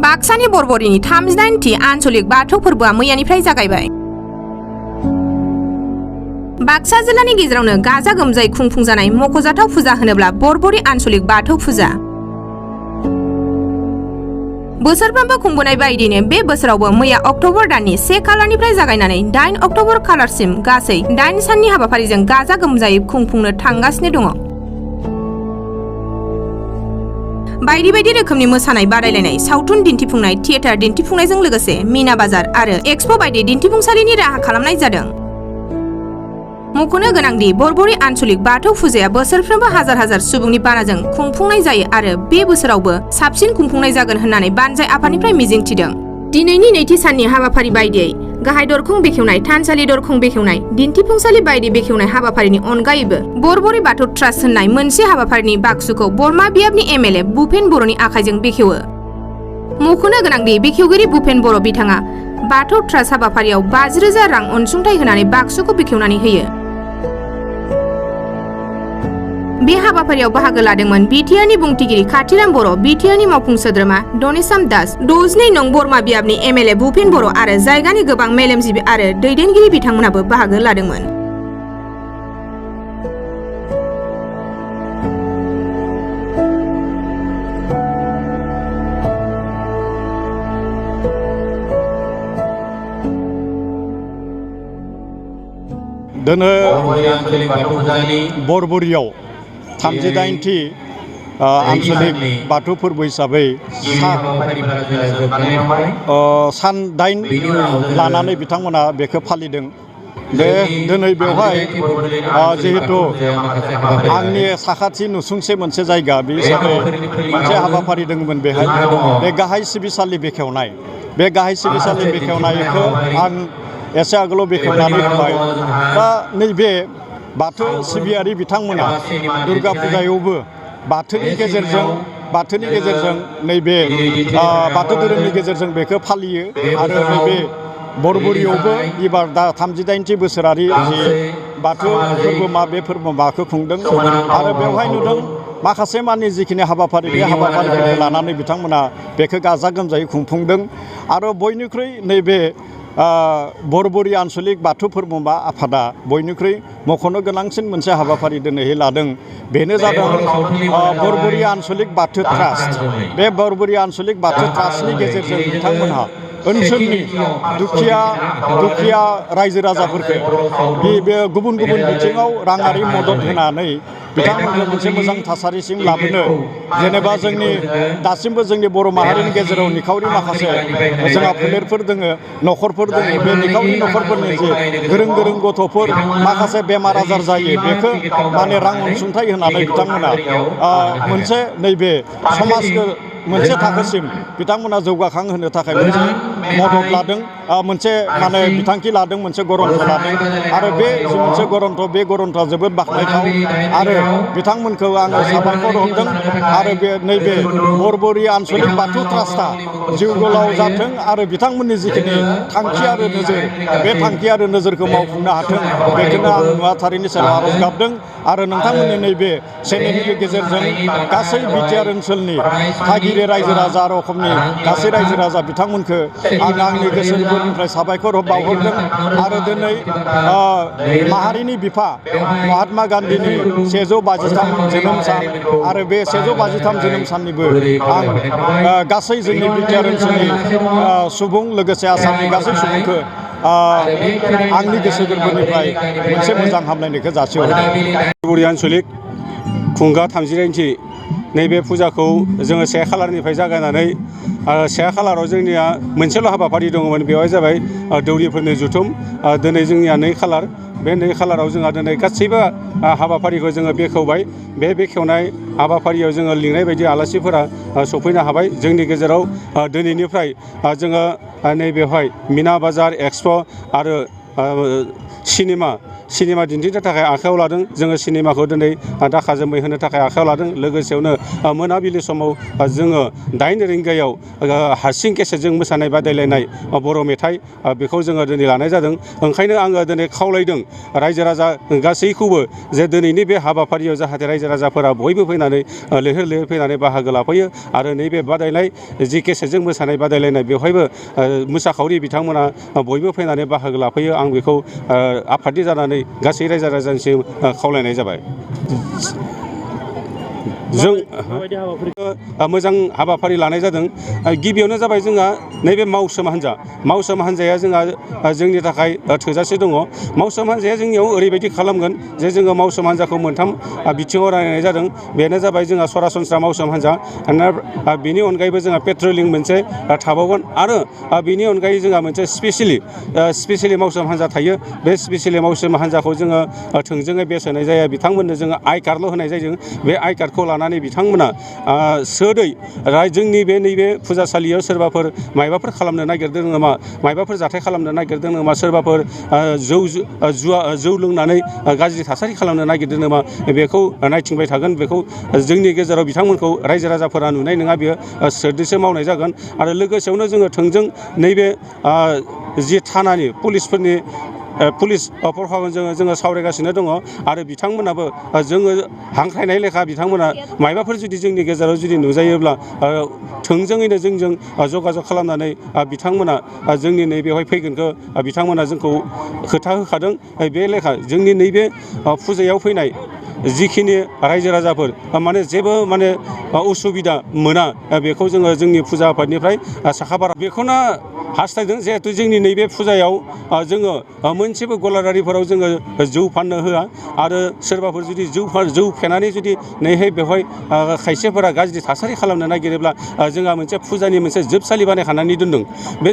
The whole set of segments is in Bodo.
बाक्सानि बरबरिनि 38थि आन्चलिक बाथौ फोरबोआ मैयानिफ्राय जागायबाय। बाक्सा जिल्लानि गेजेरावनो गाजा गोमजायै खुंफुंजानाय मख'जाथाव फुजा होनोब्ला बरबरि आन्चलिक बाथौ फुजा। बोसोरफ्रोमबो खुंबोनाय बायदिनो बे बोसोरावबो मैया अक्ट'बर दाननि 1 खालारनिफ्राय जागायनानै 8 अक्ट'बर खालारसिम गासै 8 साननि हाबाफारिजों गाजा गोमजायै खुंफुंनो थांगासिनो दङ। बायदि बायदि रोखोमनि मोसानाय बादायलायनाय, सावथुन दिन्थिफुंनाय, थियेटार दिन्थिफुंनायजों लोगोसे मीना बाजार आरो एक्सप' बायदि दिन्थिफुंसालिनि राहा खालामनाय जादों। मख'नो गोनांदि बरबरि आन्चलिक बाथौ फुजाया बोसोरफ्रोमबो हाजार हाजार सुबुंनि बानाजों खुंफुंनाय जायो आरो बे बोसोरावबो साबसिन खुंफुंनाय जागोन होननानै बानजाय आफादनिफ्राय मिजिंथिदों। दिनैनि नैथि साननि हाबाफारि बायदियै गाहाय दरखं बेखेवनाय, थानसालि दरखं बेखेवनाय, दिन्थिफुंसालि बायदि बेखेवनाय हाबाफारिनि अनगायैबो बरबरि बाथौ ट्रास्ट होननाय मोनसे हाबाफारिनि बाक्सुखौ बरमा बियाबनि एमएलए भुपेन बर'नि आखाइजों बेखेवो। मख'नो गोनांदि बेखेवगिरि भुपेन बर' बिथाङा बाथौ ट्रास्ट हाबाफारियाव 50,000 रां अनसुंथाइ होनानै बाक्सुखौ बेखेवनानै होयो। बे हाबाफारियाव बाहागो लादोंमोन बिटिआरनि बुंथिगिरि खाथिराम बर', बिटिआरनि मावफुं सोद्रोमा डनेसाम दास, 62 नं बरमा बियाबनि एमएलए भुपेन बर' आरो जायगानि गोबां मेलेमजिबि आरो दैदेनगिरि बिथांमोनाबो बाहागो लादोंमोन। दिनै बरबरियाव 38थि आन्चलिक बाथौ फोरबो हिसाबै सान 8 लानानै बिथांमोना बेखौ फालिदों। दिनै बेवहाय जिहेतु आंनि साखाथि नुसुंसे मोनसे जायगा बे हिसाबै मोनसे हाबाफारि दंमोन। बेहाय बे गाहाय सिबिसालि बेखेवनाय, बे गाहाय सिबिसालि बेखेवनायखौ आं एसे आगोलाव बेखेवनानै होबाय। दा नैबे बाथौ सिबियारि बिथांमोना दुर्गा फुजायावबो बाथौनि गेजेरजों नैबे बाथौ धोरोमनि गेजेरजों बेखौ फालियो आरो नैबे बरबरियावबो एबार दा 38थि बोसोरारि जि बाथौ फोरबो बे फोरबो माखौ खुंदों आरो बेवहाय नुदों माखासे मानि जिखिनि हाबाफारि, बे हाबाफारिफोरखौ लानानै बिथांमोना बेखौ गाजा गोमजायै खुंफुंदों। आरो बयनिख्रुइ नैबे बरबरि आन्चलिक बाथौ फोरबो आफादा बयनिख्रुइ मख'नो गोनांसिन मोनसे हाबाफारि दिनैहाय लादों। बेनो जादों बरबरि आन्चलिक बाथौ ट्रास्ट। बे बरबरि आन्चलिक बाथौ ट्रास्टनि गेजेरजों बिथांमोनहा ओनसोलनि दुखिया रायजो राजाफोरखौ बे गुबुन गुबुन बिथिङाव राङारि मदद होनानै बिथांमोनखौ मोनसे मोजां थासारिसिम लाबोनो, जेनेबा दासिमबो जोंनि बर' माहारिनि गेजेराव निखावरि माखासे जोंहा फोलेरफोर दोङो, न'खरफोर दोङो। बे निखावरि न'खरफोरनि जे गोरों गोरों गथ'फोर माखासे बेमार आजार जायो, बेखौ माने रां अनसुंथाइ होनानै बिथांमोना मोनसे नैबे समाजखौ मोनसे थाखोसिम बिथांमोना जौगाखां होनो थाखाय मोनसे मदद लादों, मोनसे माने बिथांखि लादों, मोनसे गरन्थ लादों। आरो बे जि मोनसे गरन्थ, बे गरन्थआ जोबोद बाख्नायथाव आरो बिथांमोनखौ आङो साबायखर हरदों। आरो बे नैबे बरबरि आन्चलिक बाथौ ट्रास्टआ जिउ गोलाव जाथों आरो बिथांमोननि जिखिनि थांखि आरो नोजोर, बे थांखि आरो नोजोरखौ मावफुंनो हाथों, बेखौनो आं नुवाथारिनि सेराव आर'ज गाबदों। आरो नोंथांमोननि नैबे चेनेलनि गेजेरजों गासै बिटिआर ओनसोलनि थागिरि रायजो राजा आरो असमनि गासै रायजो राजा बिथांमोनखौ आं आंनि गोसो गोरबोनिफ्राय साबायखर बावहरदों। आरो दिनै माहारिनि बिफा महात्मा गान्धीनि 153 जोनोम सान आरो बे 153 जोनोम साननिबो आं गासै जोंनि बिटिआर ओनसोलनि सुबुं लोगोसे आसामनि गासै सुबुंखौ आंनि गोसो गोरबोनिफ्राय मोनसे मोजां हामलायनायखौ जासिहरदों। बरबरि आन्चलिक खुंगा 38थि नैबे फुजाखौ जोङो 1 खालारनिफ्राय जागायनानै 1 खालाराव जोंनिया मोनसेल' हाबाफारि दङमोन, बेवहाय जाबाय दौरिफोरनि जथुम। दिनै जोंनिया 2 खालार, बे 2 खालाराव जोंहा दिनै गासैबो हाबाफारिखौ जोङो बेखेवबाय। बे बेखेवनाय हाबाफारियाव जोङो लिंनाय बायदि आलासिफोरा सफैनो हाबाय। जोंनि गेजेराव दिनैनिफ्राय जोङो नैबेवहाय मीना बाजार, एक्सप' आरो सिनेमा दिन्थिनो थाखाय आखायाव लादों। जोङो सिनेमाखौ दिनै दाखा जोमै होनो थाखाय आखायाव लादों। लोगोसेयावनो मोनाबिलि समाव जोङो 8 रिंगायाव हारसिं केसेटजों मोसानाय बादायलायनाय बर' मेथाइ बेखौ जोङो दिनै लानाय जादों। ओंखायनो आङो दिनै खावलायदों रायजो राजा गासैखौबो जे दिनैनि बे हाबाफारियाव जाहाथे रायजो राजाफोरा बयबो फैनानै लैहोर लैहोर फैनानै बाहागो लाफैयो आरो नैबे बादायनाय जि केसेटजों मोसानाय बादायलायनाय बेवहायबो मोसाखावरि बिथांमोना बयबो फैनानै बाहागो लाफैयो। आं बेखौ आफादनि जानानै गासै रायजो राजानिसिम खावलायनाय जाबाय। जों मोजां हाबाफारि लानाय जादों। गिबियावनो जाबाय जोंहा नैबे मावसोम हान्जाया जोंहा जोंनि थाखाय थोजासे दङ। मावसोम हान्जाया जोंनियाव ओरैबायदि खालामगोन जे जोङो मावसोम हान्जाखौ मोनथाम बिथिङाव राननाय जादों। बेनो जाबाय जोंहा सरासनस्रा मावसोम हान्जा, बेनि अनगायैबो जोंहा पेट्रलिं मोनसे थाबावगोन आरो बेनि अनगायै जोंहा मोनसे स्पेसियेलि मावसोम हान्जा थायो। बे स्पेसियेलि मावसोम हान्जाखौ जोङो थोंजोङै बेस होनाय जाया। बिथांमोननो जोङो आइ कार्डल' होनाय जायो। बे आइ कार्डखौ लानानै बिथांमोना सोदै जोंनि नैबे फुजासालियाव सोरबाफोर मायबाफोर खालामनो नागिरदों नामा, मायबाफोर जाथाय खालामनो नागिरदों नामा, सोरबाफोर जौ लोंनानै गाज्रि थासारि खालामनो नागिरदों नामा, बेखौ नायथिंबाय थागोन। बेखौ जोंनि गेजेराव बिथांमोनखौ रायजो राजाफोरा नुनाय नङा। बेयो सोद्रोसो मावनाय जागोन। आरो लोगोसेयावनो जोङो थोंजों नैबे जि थानानि पुलिस प्रखाखनजों जोङो सावरायगासिनो दङ आरो बिथांमोनाबो जोङो हांख्रायनाय लेखा बिथांमोना मायबाफोर जुदि जोंनि गेजेराव जुदि नुजायोब्ला थोंजोङैनो जोंजों जगाजग खालामनानै बिथांमोना जोंनि नैबेवहाय फैगोनखौ बिथांमोना जोंखौ खोथा होखादों। बे लेखा जोंनि नैबे फुजायाव फैनाय जिखिनि रायजो राजाफोर जेबो उसुबिदा मोना, बेखौ जोङो जोंनि फुजा आफादनिफ्राय साखाफारा बेखौनो हास्थायदों। जिहेथु जोंनि नैबे फुजायाव जोङो मोनसेबो गलादारिफोराव जोङो जौ फाननो होआ आरो सोरबाफोर जुदि जौ फेनानै जुदि नैहाय बेवहाय खायसेफोरा गाज्रि थासारि खालामनो नागिरोब्ला जोंहा मोनसे फुजानि मोनसे जोबसालि बानायखानानै दोनदों। बे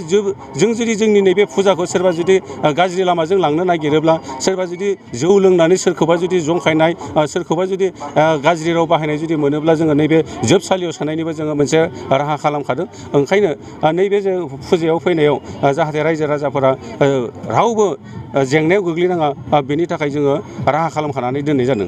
जों जुदि जोंनि नैबे फुजाखौ सोरबा जुदि गाज्रि लामाजों लांनो नागिरोब्ला, सोरबा जुदि जौ लोंनानै सोरखौबा जुदि जंखायनाय, सोरखौबा जुदि गाज्रि राव बाहायनाय जुदि मोनोब्ला जोङो नैबे जोबसालियाव सोनायनिबो जोङो मोनसे राहा खालामखादों। ओंखायनो नैबे जों फुजायाव फैनायाव जाहाथे रायजो राजाफोरा रावबो जेंनायाव गोग्लैनाङा, बेनि थाखाय जोङो राहा खालामखानानै दोननाय जादों।